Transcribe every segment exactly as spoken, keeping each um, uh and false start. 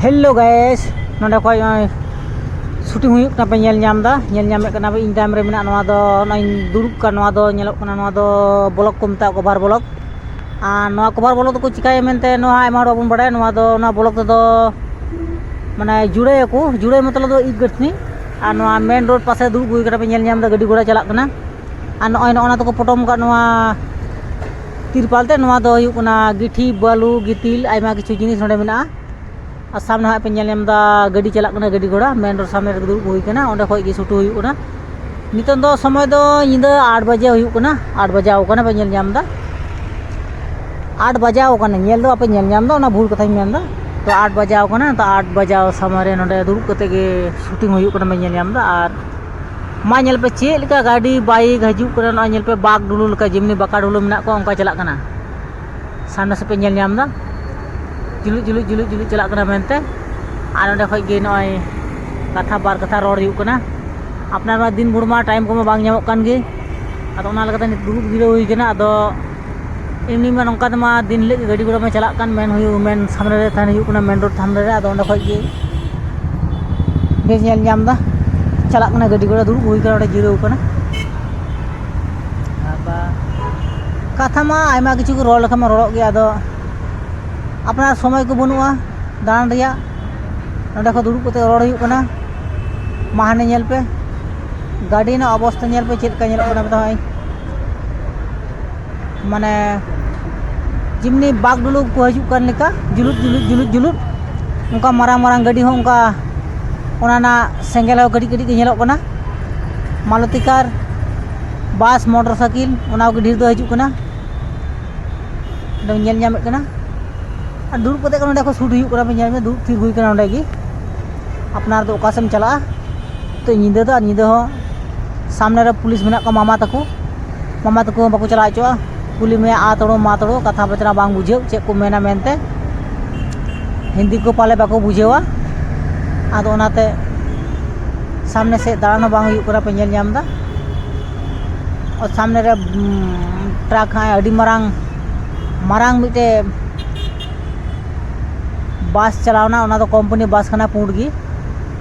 Hello guys, ᱱᱚᱰᱮ ᱠᱷᱚᱡ ᱱᱚᱜᱼᱚᱭ ᱥᱩᱴᱤᱝ ᱦᱩᱭᱩᱜ ᱠᱟᱱᱟ ᱯᱮ ᱧᱮᱞ ᱧᱟᱢ ᱮᱫᱟ, ᱧᱮᱞ ᱧᱟᱢᱮᱫ ᱠᱟᱱᱟ ᱯᱮ ᱤᱧ ᱛᱟᱭᱚᱢ ᱨᱮ ᱢᱮᱱᱟᱜ ᱱᱚᱣᱟ ᱫᱚ, ᱱᱚᱜᱼᱚᱭ ᱤᱧ ᱫᱩᱲᱩᱵ ᱠᱟᱱ ᱱᱚᱣᱟ ᱫᱚ ᱧᱮᱞᱚᱜ ᱠᱟᱱᱟ, ᱱᱚᱣᱟ ᱫᱚ ᱵᱞᱚᱠ ᱠᱚ ᱢᱮᱛᱟᱜᱼᱟ, ᱠᱚᱵᱷᱟᱨ ᱵᱞᱚᱠ᱾ ᱟᱨ ᱱᱚᱣᱟ ᱠᱚᱵᱷᱟᱨ ᱵᱞᱚᱠ ᱫᱚᱠᱚ ᱪᱤᱠᱟᱹᱭᱟ ᱢᱮᱱᱛᱮ ᱱᱚᱣᱟ ᱟᱭᱢᱟ ᱦᱚᱲ ᱵᱟᱵᱚᱱ ᱵᱟᱲᱟᱭᱟ᱾ ᱱᱚᱣᱟ ᱫᱚ ᱚᱱᱟ ᱵᱞᱚᱠ ᱛᱮᱫᱚ ᱢᱟᱱᱮ ᱡᱩᱲᱟᱹᱭᱟᱠᱚ, ᱡᱩᱲᱟᱹᱭ ᱢᱚᱛᱞᱚᱵ ᱫᱚ ᱤᱴ ᱜᱟᱹᱛᱷᱱᱤ᱾ ᱟᱨ ᱱᱚᱣᱟ ᱢᱮᱱ ᱨᱳᱰ ᱯᱟᱥᱮ ᱫᱩᱲᱩᱵ ᱦᱩᱭ ᱠᱟᱱᱟ ᱯᱮ ᱧᱮᱞ ᱧᱟᱢ ᱮᱫᱟ, ᱜᱟᱹᱰᱤ ᱜᱷᱚᱲᱟ ᱪᱟᱞᱟᱜ ᱠᱟᱱᱟ᱾ ᱟᱨ ᱱᱚᱜᱼᱚᱭ ᱱᱚᱜᱼᱚ ᱱᱟ ᱫᱚᱠᱚ ᱯᱚᱴᱚᱢ ᱟᱠᱟᱫ ᱱᱚᱣᱟ ᱛᱤᱨᱯᱟᱞ ᱛᱮ, ᱱᱚᱣᱟ ᱫᱚ ᱦᱩᱭᱩᱜ ᱠᱟᱱᱟ ᱜᱤᱴᱷᱤ, ᱵᱟᱹᱞᱩ, ᱜᱤᱛᱤᱞ, ᱟᱭᱢᱟ ᱠᱤᱪᱷᱩ ᱡᱤᱱᱤᱥ ᱱᱚᱰᱮ ᱢᱮᱱᱟᱜᱼᱟ᱾ ᱟᱨ ᱥᱟᱢᱱᱮ ᱦᱟᱸᱜ ᱯᱮ ᱧᱮᱞ ᱧᱟᱢ ᱮᱫᱟ ᱜᱟᱹᱰᱤ ᱪᱟᱞᱟᱜ ᱠᱟᱱᱟ, ᱜᱟᱹᱰᱤ ᱜᱷᱚᱲᱟ ᱢᱮᱱ ᱨᱳᱰ ᱥᱟᱢᱱᱮ ᱨᱮᱜᱮ ᱫᱩᱲᱩᱵ ᱦᱩᱭ ᱠᱟᱱᱟ, ᱚᱸᱰᱮ ᱠᱷᱚᱡ ᱜᱮ ᱥᱩᱴ ᱦᱩᱭᱩᱜ ᱠᱟᱱᱟ᱾ ᱱᱤᱛᱚᱝ ᱫᱚ ᱥᱚᱢᱚᱭ ᱫᱚ ᱧᱤᱫᱟᱹ ᱟᱴ ᱵᱟᱡᱮ ᱦᱩᱭᱩᱜ ᱠᱟᱱᱟ, ᱟᱴ ᱵᱟᱡᱟᱣ ᱠᱟᱱᱟ ᱯᱮ ᱧᱮᱞ ᱧᱟᱢ ᱮᱫᱟ, ᱟᱴ ᱵᱟᱡᱟᱣ ᱠᱟᱱᱟ, ᱧᱮᱞ ᱫᱚ ᱵᱟᱯᱮ ᱧᱮᱞ ᱧᱟᱢ ᱮᱫᱟ, ᱚᱱᱟ ᱵᱷᱩᱞ ᱠᱟᱛᱷᱟᱧ ᱢᱮᱱ ᱮᱫᱟ᱾ ᱛᱚ ᱟᱴ ᱵᱟᱡᱟᱣ ᱠᱟᱱᱟ, ᱛᱚ ᱟᱴ ᱵᱟᱡᱟᱣ ᱥᱚᱢᱚᱭ ᱨᱮ ᱱᱚᱰᱮ ᱫᱩᱲᱩᱵ ᱠᱟᱛᱮ ᱜᱮ ᱥᱩᱴᱤᱝ ᱦᱩᱭᱩᱜ ᱠᱟᱱᱟ ᱯᱮ ᱧᱮᱞ ᱧᱟᱢ ᱮᱫᱟ᱾ ᱟᱨ ᱢᱟ ᱧᱮᱞ ᱯᱮ ᱪᱮᱫ ᱞᱮᱠᱟ ᱜᱟᱹᱰᱤ ᱵᱟᱭᱤᱠ ᱦᱤᱡᱩᱜ ᱠᱟᱱᱟ, ᱱᱚᱜᱼᱚᱭ ᱧᱮᱞ ᱯᱮ ᱵᱟᱜᱽ ᱰᱩᱞᱩ ᱞᱮᱠᱟ, ᱡᱮᱢᱱᱤ ᱵᱟᱠᱟ ᱰᱩᱞᱩ ᱢᱮᱱᱟᱜ ᱠᱚᱣᱟ ᱚᱱᱠᱟ ᱪᱟᱞᱟᱜ ᱠᱟᱱᱟ᱾ ᱥᱟᱢᱱᱮ ᱥᱮᱫ ᱯᱮ ᱧᱮᱞ ᱧᱟᱢ ᱮᱫᱟ, ᱡᱩᱞᱩᱜ ᱡᱩᱞᱩᱜ ᱡᱩᱞᱩᱜ ᱡᱩᱞᱩᱜ ᱪᱟᱞᱟᱜ ᱠᱟᱱᱟ ᱢᱮᱱᱛᱮ᱾ ᱟᱨ ᱚᱸᱰᱮ ᱠᱷᱚᱡ ᱜᱮ ᱱᱚᱜᱼᱚᱭ ᱠᱟᱛᱷᱟ ᱵᱟᱨ ᱠᱟᱛᱷᱟ ᱨᱚᱲ ᱦᱩᱭᱩᱜ ᱠᱟᱱᱟ᱾ ᱟᱯᱱᱟᱨ ᱢᱟ ᱫᱤᱱ ᱵᱷᱳᱨ ᱢᱟ ᱴᱟᱭᱤᱢ ᱠᱚᱢᱟ ᱵᱟᱝ ᱧᱟᱢᱚᱜ ᱠᱟᱱ ᱜᱮ, ᱟᱫᱚ ᱚᱱᱟ ᱞᱮᱠᱟᱛᱮ ᱱᱤᱛ ᱫᱩᱲᱩᱵ ᱡᱤᱨᱟᱹᱣ ᱦᱩᱭ ᱠᱟᱱᱟ᱾ ᱟᱫᱚ ᱮᱢᱱᱤ ᱢᱟ ᱱᱚᱝᱠᱟ ᱛᱮᱢᱟ ᱫᱤᱱ ᱦᱤᱞᱳᱜ ᱜᱮ ᱜᱟᱹᱰᱤ ᱜᱷᱚᱲᱟ ᱢᱟ ᱪᱟᱞᱟᱜ ᱠᱟᱱ, ᱢᱮᱱ ᱦᱩᱭᱩᱜ, ᱢᱮᱱ ᱥᱟᱢᱱᱮ ᱨᱮ ᱛᱟᱦᱮᱱ ᱦᱩᱭᱩᱜ ᱠᱟᱱᱟ, ᱢᱮᱱ ᱨᱳᱰ ᱥᱟᱢᱱᱮ ᱨᱮ᱾ ᱟᱫᱚ ᱚᱸᱰᱮ ᱠᱷᱚᱡ ᱜᱮ ᱵᱮᱥ ᱧᱮᱞ ᱧᱟᱢ ᱮᱫᱟ, ᱪᱟᱞᱟᱜ ᱠᱟᱱᱟ ᱜᱟᱹᱰᱤ ᱜᱷᱚᱲᱟ, ᱫᱩᱲᱩᱵ ᱦᱩᱭ ᱠᱟᱱᱟ, ᱚᱸᱰᱮ ᱡᱤᱨᱟᱹᱣ ᱠᱟᱱᱟ᱾ ᱟᱵᱟᱨ ᱠᱟᱛᱷᱟ ᱢᱟ ᱟᱭᱢᱟ ᱠᱤᱪᱷᱩ ᱠᱚ ᱨᱚᱲ ᱞᱮᱠᱷᱟᱱ ᱢᱟ ᱨᱚᱲᱚᱜ ᱜᱮ, ᱟᱫᱚ ᱟᱯᱱᱟᱨ ᱥᱚᱢᱚᱭ ᱠᱚ ᱵᱟᱹᱱᱩᱜᱼᱟ ᱫᱟᱬᱟᱱ ᱨᱮᱭᱟᱜ᱾ ᱱᱚᱸᱰᱮ ᱠᱷᱚᱱ ᱫᱩᱲᱩᱵ ᱠᱟᱛᱮ ᱨᱚᱲ ᱦᱩᱭᱩᱜ ᱠᱟᱱᱟ᱾ ᱢᱟ ᱦᱟᱱᱮ ᱧᱮᱞ ᱯᱮ, ᱜᱟᱹᱰᱤ ᱨᱮᱱᱟᱜ ᱚᱵᱚᱥᱛᱟ ᱧᱮᱞ ᱯᱮ ᱪᱮᱫ ᱞᱮᱠᱟ ᱧᱮᱞᱚᱜ ᱠᱟᱱᱟ, ᱢᱮᱛᱟᱢ ᱤᱧ᱾ ᱢᱟᱱᱮ ᱡᱮᱢᱱᱤ ᱵᱟᱜᱽᱰᱩᱞᱩ ᱠᱚ ᱦᱤᱡᱩᱜ ᱠᱟᱱ ᱞᱮᱠᱟ, ᱡᱩᱞᱩᱫ ᱡᱩᱞᱩᱫ ᱡᱩᱞᱩᱫ ᱡᱩᱞᱩᱫ, ᱚᱱᱠᱟ ᱢᱟᱨᱟᱝ ᱢᱟᱨᱟᱝ ᱜᱟᱹᱰᱤ ᱦᱚᱸ ᱚᱱᱠᱟ, ᱚᱱᱟ ᱨᱮᱱᱟᱜ ᱥᱮᱸᱜᱮᱞ ᱦᱚᱸ ᱠᱟᱹᱴᱤᱡ ᱠᱟᱹᱴᱤᱡ ᱜᱮ ᱧᱮᱞᱚᱜ ᱠᱟᱱᱟ᱾ ᱢᱟᱞᱚᱛᱤ ᱠᱟᱨ, ᱵᱟᱥ, ᱢᱚᱴᱚᱨ ᱥᱟᱭᱠᱮᱞ, ᱚᱱᱟ ᱠᱚᱜᱮ ᱰᱷᱮᱨ ᱫᱚ ᱦᱤᱡᱩᱜ ᱠᱟᱱᱟ, ᱚᱸᱰᱮ ᱧᱮᱞ ᱧᱟᱢᱮᱫ ᱠᱟᱱᱟ᱾ ᱟᱨ ᱫᱩᱲᱩᱵ ᱠᱟᱛᱮ ᱱᱚᱸᱰᱮ ᱠᱷᱚᱱ ᱥᱩᱴ ᱦᱩᱭᱩᱜ ᱠᱟᱱᱟ, ᱧᱮᱞ ᱢᱮ, ᱫᱩᱲᱩᱵ ᱛᱷᱤᱨ ᱦᱩᱭ ᱠᱟᱱᱟ ᱱᱚᱸᱰᱮ ᱜᱮ᱾ ᱟᱯᱱᱟᱨ ᱫᱚ ᱚᱠᱟ ᱥᱮᱫ ᱮᱢ ᱪᱟᱞᱟᱜᱼᱟ? ᱛᱚ ᱧᱤᱫᱟᱹ ᱫᱚ, ᱟᱨ ᱧᱤᱫᱟᱹ ᱦᱚᱸ ᱥᱟᱢᱱᱮ ᱨᱮ ᱯᱩᱞᱤᱥ ᱢᱮᱱᱟᱜ ᱠᱚᱣᱟ, ᱢᱟᱢᱟ ᱛᱟᱠᱚ, ᱢᱟᱢᱟ ᱛᱟᱠᱚ ᱦᱚᱸ ᱵᱟᱠᱚ ᱪᱟᱞᱟᱣ ᱦᱚᱪᱚᱣᱟᱜᱼᱟ᱾ ᱠᱩᱞᱤ ᱢᱮᱭᱟ, ᱟ ᱛᱚᱲᱚ, ᱢᱟ ᱛᱚᱲᱚ, ᱠᱟᱛᱷᱟ ᱵᱟᱛᱨᱟ ᱵᱟᱝ ᱵᱩᱡᱷᱟᱹᱜ, ᱪᱮᱫ ᱠᱚ ᱢᱮᱱᱟ ᱢᱮᱱᱛᱮ᱾ ᱦᱤᱱᱫᱤ ᱠᱚ ᱯᱟᱞᱮ ᱵᱟᱠᱚ ᱵᱩᱡᱷᱟᱹᱣᱟ, ᱟᱫᱚ ᱚᱱᱟᱛᱮ ᱥᱟᱢᱱᱮ ᱥᱮᱫ ᱫᱟᱬᱟᱱ ᱦᱚᱸ ᱵᱟᱝ ᱦᱩᱭᱩᱜ ᱠᱟᱱᱟ, ᱯᱮ ᱧᱮᱞ ᱧᱟᱢ ᱮᱫᱟ᱾ ᱥᱟᱢᱱᱮ ᱨᱮ, ᱩᱸ, ᱴᱨᱟᱠ ᱦᱟᱸᱜ ᱟᱹᱰᱤ ᱢᱟᱨᱟᱝ, ᱢᱟᱨᱟᱝ ᱢᱤᱫᱴᱮᱡ ᱵᱟᱥ ᱪᱟᱞᱟᱣᱱᱟ, ᱚᱱᱟ ᱫᱚ ᱠᱳᱢᱯᱟᱱᱤ ᱵᱟᱥ ᱠᱟᱱᱟ, ᱯᱩᱸᱰ ᱜᱮ᱾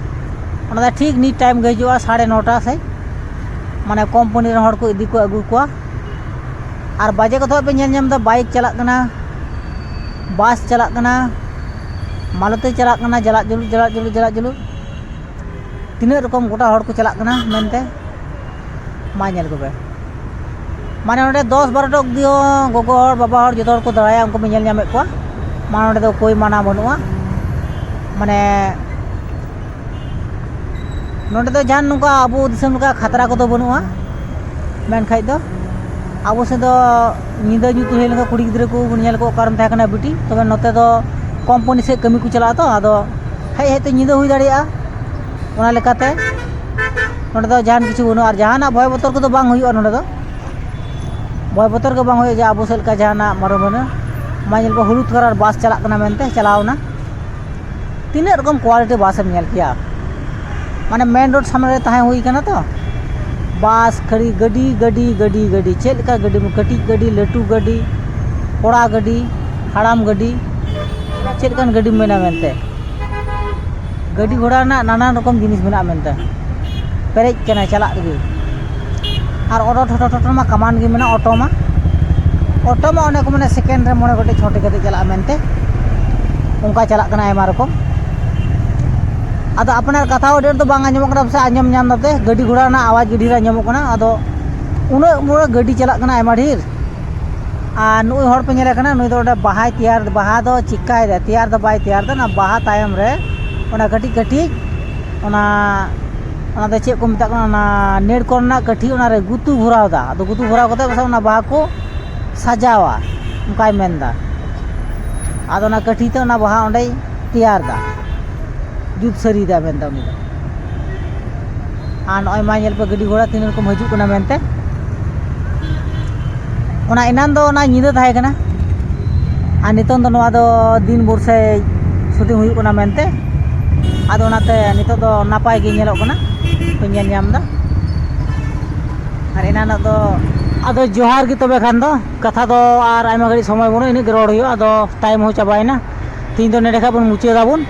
ᱚᱱᱟ ᱫᱚ ᱴᱷᱤᱠ ᱱᱤᱴ ᱴᱟᱭᱤᱢ ᱜᱮ ᱦᱤᱡᱩᱜᱼᱟ, ᱥᱟᱲᱮ ᱱᱚᱴᱟ ᱥᱮᱫ᱾ ᱢᱟᱱᱮ ᱠᱳᱢᱯᱟᱱᱤ ᱨᱮᱱ ᱦᱚᱲ ᱠᱚ ᱤᱫᱤ ᱠᱚᱣᱟ, ᱟᱹᱜᱩ ᱠᱚᱣᱟ᱾ ᱟᱨ ᱵᱟᱡᱮ ᱠᱚᱫᱚ ᱯᱮ ᱧᱮᱞ ᱧᱟᱢ ᱮᱫᱟ, ᱵᱟᱭᱤᱠ ᱪᱟᱞᱟᱜ ᱠᱟᱱᱟ, ᱵᱟᱥ ᱪᱟᱞᱟᱜ ᱠᱟᱱᱟ, ᱢᱟᱞᱚᱛᱤ ᱪᱟᱞᱟᱜ ᱠᱟᱱᱟ, ᱪᱟᱞᱟᱜ ᱡᱩᱞᱩᱜ, ᱪᱟᱞᱟᱜ ᱡᱩᱞᱩᱜ, ᱪᱟᱞᱟᱜ ᱡᱩᱞᱩᱜ᱾ ᱛᱤᱱᱟᱹᱜ ᱨᱚᱠᱚᱢ ᱜᱚᱴᱟ ᱦᱚᱲ ᱠᱚ ᱪᱟᱞᱟᱜ ᱠᱟᱱᱟ ᱢᱮᱱᱛᱮ, ᱢᱟ ᱧᱮᱞ ᱠᱚᱯᱮ᱾ ᱢᱟᱱᱮ ᱱᱚᱰᱮ ᱫᱚᱥ ᱵᱟᱨᱚ ᱴᱚᱠ ᱫᱤᱭᱮ ᱦᱚᱸ ᱜᱚᱜᱚ ᱦᱚᱲ, ᱵᱟᱵᱟ ᱦᱚᱲ, ᱡᱚᱛᱚ ᱦᱚᱲ ᱠᱚ ᱫᱟᱬᱟᱭᱟ, ᱩᱱᱠᱩ ᱯᱮ ᱧᱮᱞ ᱧᱟᱢᱮᱫ ᱠᱚᱣᱟ᱾ ᱢᱟᱱᱮ ᱱᱚᱰᱮ ᱫᱚ ᱚᱠᱚᱭ ᱢᱟᱱᱟ ᱵᱟᱹᱱᱩᱜᱼᱟ᱾ ᱢᱟᱱᱮ ᱱᱚᱰᱮ ᱫᱚ ᱡᱟᱦᱟᱱ ᱱᱚᱝᱠᱟ ᱟᱵᱚ ᱫᱤᱥᱚᱢ ᱞᱮᱠᱟ ᱠᱷᱟᱛᱨᱟ ᱠᱚᱫᱚ ᱵᱟᱹᱱᱩᱜᱼᱟ᱾ ᱢᱮᱱᱠᱷᱟᱡ ᱫᱚ ᱟᱵᱚ ᱥᱮᱫ ᱫᱚ ᱧᱤᱫᱟᱹ ᱧᱩᱛ ᱦᱩᱭ ᱞᱮᱱᱠᱷᱟᱱ ᱠᱩᱲᱤ ᱜᱤᱫᱽᱨᱟᱹ ᱠᱚ ᱵᱚᱱ ᱧᱮᱞ ᱠᱚ ᱚᱠᱟᱨᱮᱢ ᱛᱟᱦᱮᱸ ᱠᱟᱱᱟ ᱵᱤᱴᱤ, ᱛᱚᱵᱮ ᱱᱚᱛᱮ ᱫᱚ ᱠᱳᱢᱯᱟᱱᱤ ᱥᱮᱫ ᱠᱟᱹᱢᱤ ᱠᱚ ᱪᱟᱞᱟᱜᱼᱟ ᱛᱚ, ᱟᱫᱚ ᱦᱮᱡ ᱦᱮᱡ ᱛᱮ ᱧᱤᱫᱟᱹ ᱦᱩᱭ ᱫᱟᱲᱮᱭᱟᱜᱼᱟ᱾ ᱚᱱᱟ ᱞᱮᱠᱟᱛᱮ ᱱᱚᱰᱮ ᱫᱚ ᱡᱟᱦᱟᱱ ᱠᱤᱪᱷᱩ ᱵᱟᱹᱱᱩᱜᱼᱟ, ᱟᱨ ᱡᱟᱦᱟᱱᱟᱜ ᱵᱷᱚᱭ ᱵᱚᱛᱚᱨ ᱠᱚᱫᱚ ᱵᱟᱝ ᱦᱩᱭᱩᱜᱼᱟ ᱱᱚᱰᱮ ᱫᱚ᱾ ᱵᱷᱚᱭ ᱵᱚᱛᱚᱨ ᱜᱮ ᱵᱟᱝ ᱦᱩᱭᱩᱜᱼᱟ ᱡᱮ ᱟᱵᱚ ᱥᱮᱫ ᱞᱮᱠᱟ ᱡᱟᱦᱟᱱᱟᱜ ᱢᱟᱨᱚ ᱢᱟᱹᱱᱟ᱾ ᱢᱟ ᱧᱮᱞ ᱠᱚ, ᱦᱩᱞᱩᱫ ᱠᱟᱞᱟᱨ ᱵᱟᱥ ᱪᱟᱞᱟᱜ ᱠᱟᱱᱟ ᱢᱮᱱᱛᱮ ᱪᱟᱞᱟᱣᱱᱟ᱾ ᱛᱤᱱᱟᱹᱜ ᱨᱚᱠᱚᱢ ᱠᱳᱣᱟᱞᱤᱴᱤ ᱵᱟᱥ ᱮᱢ ᱧᱮᱞ ᱠᱮᱭᱟ᱾ ᱢᱟᱱᱮ ᱢᱮᱱ ᱨᱳᱰ ᱥᱟᱢᱱᱮ ᱨᱮ ᱛᱟᱦᱮᱸ ᱦᱩᱭ ᱠᱟᱱᱟ ᱛᱚ, ᱵᱟᱥ ᱠᱷᱟᱹᱲᱤ, ᱜᱟᱹᱰᱤ, ᱜᱟᱹᱰᱤ, ᱜᱟᱹᱰᱤ, ᱜᱟᱹᱰᱤ, ᱪᱮᱫ ᱞᱮᱠᱟ ᱜᱟᱹᱰᱤ, ᱠᱟᱹᱴᱤᱡ ᱜᱟᱹᱰᱤ, ᱞᱟᱹᱴᱩ ᱜᱟᱹᱰᱤ, ᱠᱚᱲᱟ ᱜᱟᱹᱰᱤ, ᱦᱟᱲᱟᱢ ᱜᱟᱹᱰᱤ, ᱪᱮᱫ ᱞᱮᱠᱟᱱ ᱜᱟᱹᱰᱤᱢ ᱢᱮᱱᱟ ᱢᱮᱱᱛᱮ᱾ ᱜᱟᱹᱰᱤ ᱜᱷᱚᱲᱟ ᱨᱮᱱᱟᱜ ᱱᱟᱱᱟᱱ ᱨᱚᱠᱚᱢ ᱡᱤᱱᱤᱥ ᱢᱮᱱᱟᱜᱼᱟ ᱢᱮᱱᱛᱮ, ᱯᱮᱨᱮᱡ ᱠᱟᱱᱟ ᱪᱟᱞᱟᱜ ᱨᱮᱜᱮ᱾ ᱟᱨ ᱚᱴᱳ ᱴᱷᱚᱴᱚ ᱴᱷᱚᱴᱚ ᱢᱟ ᱠᱟᱢᱟᱱ ᱜᱮ ᱢᱮᱱᱟᱜᱼᱟ, ᱚᱴᱳ ᱢᱟ, ᱚᱴᱳ ᱢᱟ ᱚᱱᱮ ᱠᱚ ᱢᱮᱱᱟ ᱥᱮᱠᱮᱱᱰ ᱨᱮ ᱢᱚᱬᱮ ᱜᱚᱴᱮᱡ ᱪᱷᱚ ᱴᱤ ᱠᱟᱛᱮ ᱪᱟᱞᱟᱜᱼᱟ ᱢᱮᱱᱛᱮ, ᱚᱱᱠᱟ ᱪᱟᱞᱟᱜ ᱠᱟᱱᱟ ᱟᱭᱢᱟ ᱨᱚᱠᱚᱢ᱾ ᱟᱫᱚ ᱟᱯᱱᱟᱨ ᱠᱟᱛᱷᱟ ᱦᱚᱸ ᱰᱷᱮᱨ ᱫᱚ ᱵᱟᱝ ᱟᱸᱡᱚᱢᱚᱜ ᱠᱟᱱᱟ, ᱯᱟᱥᱮ ᱟᱸᱡᱚᱢ ᱧᱟᱢ ᱫᱟᱯᱮ, ᱜᱟᱹᱰᱤ ᱜᱷᱚᱲᱟ ᱨᱮᱱᱟᱜ ᱟᱣᱟᱡᱽ ᱜᱮ ᱰᱷᱮᱨ ᱟᱸᱡᱚᱢᱚᱜ ᱠᱟᱱᱟ᱾ ᱟᱫᱚ ᱩᱱᱟᱹᱜ ᱢᱚᱬᱮ ᱜᱟᱹᱰᱤ ᱪᱟᱞᱟᱜ ᱠᱟᱱᱟ ᱟᱭᱢᱟ ᱰᱷᱮᱨ, ᱟᱨ ᱱᱩᱭ ᱦᱚᱲ ᱯᱮ ᱧᱮᱞᱮ ᱠᱟᱱᱟ, ᱱᱩᱭ ᱫᱚ ᱚᱸᱰᱮ ᱵᱟᱦᱟᱭ ᱛᱮᱭᱟᱨ, ᱵᱟᱦᱟ ᱫᱚ ᱪᱤᱠᱟᱭ ᱫᱟ, ᱛᱮᱭᱟᱨ ᱫᱚ ᱵᱟᱭ ᱛᱮᱭᱟᱨ ᱫᱟ, ᱚᱱᱟ ᱵᱟᱦᱟ ᱛᱟᱭᱚᱢ ᱨᱮ ᱚᱱᱟ ᱠᱟᱹᱴᱤᱡ ᱠᱟᱹᱴᱤᱡ ᱚᱱᱟ, ᱚᱱᱟ ᱫᱚ ᱪᱮᱫ ᱠᱚ ᱢᱮᱛᱟᱜ ᱠᱟᱱᱟ, ᱚᱱᱟ ᱱᱮᱲ ᱠᱚᱨᱮᱱᱟᱜ ᱠᱟᱹᱴᱷᱤ, ᱚᱱᱟ ᱨᱮ ᱜᱩᱛᱩ ᱵᱷᱚᱨᱟᱣ ᱫᱟ᱾ ᱟᱫᱚ ᱜᱩᱛᱩ ᱵᱷᱚᱨᱟᱣ ᱠᱟᱛᱮ ᱯᱟᱥᱮᱡ ᱚᱱᱟ ᱵᱟᱦᱟ ᱠᱚ ᱥᱟᱡᱟᱣᱟ, ᱚᱱᱠᱟᱭ ᱢᱮᱱ ᱫᱟ᱾ ᱟᱫᱚ ᱚᱱᱟ ᱠᱟᱹᱴᱷᱤ ᱛᱮ ᱚᱱᱟ ᱵᱟᱦᱟ ᱚᱸᱰᱮᱭ ᱛᱮᱭᱟᱨ ᱫᱟ, ᱡᱩᱛ ᱥᱟᱹᱨᱤᱭᱮᱫᱟ ᱢᱮᱱᱫᱟ ᱩᱱᱤ ᱫᱚ᱾ ᱟᱨ ᱱᱚᱜᱼᱚᱭ ᱢᱟ ᱧᱮᱞ ᱯᱮ, ᱜᱟᱹᱰᱤ ᱜᱷᱚᱲᱟ ᱛᱤᱱᱟᱹᱜ ᱨᱚᱠᱚᱢ ᱦᱤᱡᱩᱜ ᱠᱟᱱᱟ ᱢᱮᱱᱛᱮ᱾ ᱚᱱᱟ ᱮᱱᱟᱱ ᱫᱚ ᱚᱱᱟ ᱧᱤᱫᱟᱹ ᱛᱟᱦᱮᱸ ᱠᱟᱱᱟ, ᱟᱨ ᱱᱤᱛᱚᱝ ᱫᱚ ᱱᱚᱣᱟ ᱫᱚ ᱫᱤᱱ ᱵᱷᱳᱨ ᱥᱮᱫ ᱥᱩᱴᱤᱝ ᱦᱩᱭᱩᱜ ᱠᱟᱱᱟ ᱢᱮᱱᱛᱮ᱾ ᱟᱫᱚ ᱚᱱᱟᱛᱮ ᱱᱤᱛᱚᱜ ᱫᱚ ᱱᱟᱯᱟᱭ ᱜᱮ ᱧᱮᱞᱚᱜ ᱠᱟᱱᱟ, ᱯᱮ ᱧᱮᱞ ᱧᱟᱢ ᱮᱫᱟ᱾ ᱟᱨ ᱮᱱᱟᱱᱚᱜ ᱫᱚ, ᱟᱫᱚ ᱡᱚᱦᱟᱨ ᱜᱮ ᱛᱚᱵᱮ ᱠᱷᱟᱱ ᱫᱚ, ᱠᱟᱛᱷᱟ ᱫᱚ ᱟᱨ ᱟᱭᱢᱟ ᱜᱷᱟᱹᱲᱤᱡ ᱥᱚᱢᱚᱭ ᱵᱟᱹᱱᱩᱜᱼᱟ, ᱤᱱᱟᱹᱜ ᱜᱮ ᱨᱚᱲ ᱦᱩᱭᱩᱜᱼᱟ, ᱟᱫᱚ ᱴᱟᱭᱤᱢ ᱦᱚᱸ ᱪᱟᱵᱟᱭᱮᱱᱟ᱾ ᱛᱤᱦᱤᱧ ᱫᱚ ᱱᱚᱰᱮ ᱠᱷᱟᱱ ᱵᱚᱱ ᱢᱩᱪᱟᱹᱫᱟᱵᱚᱱ᱾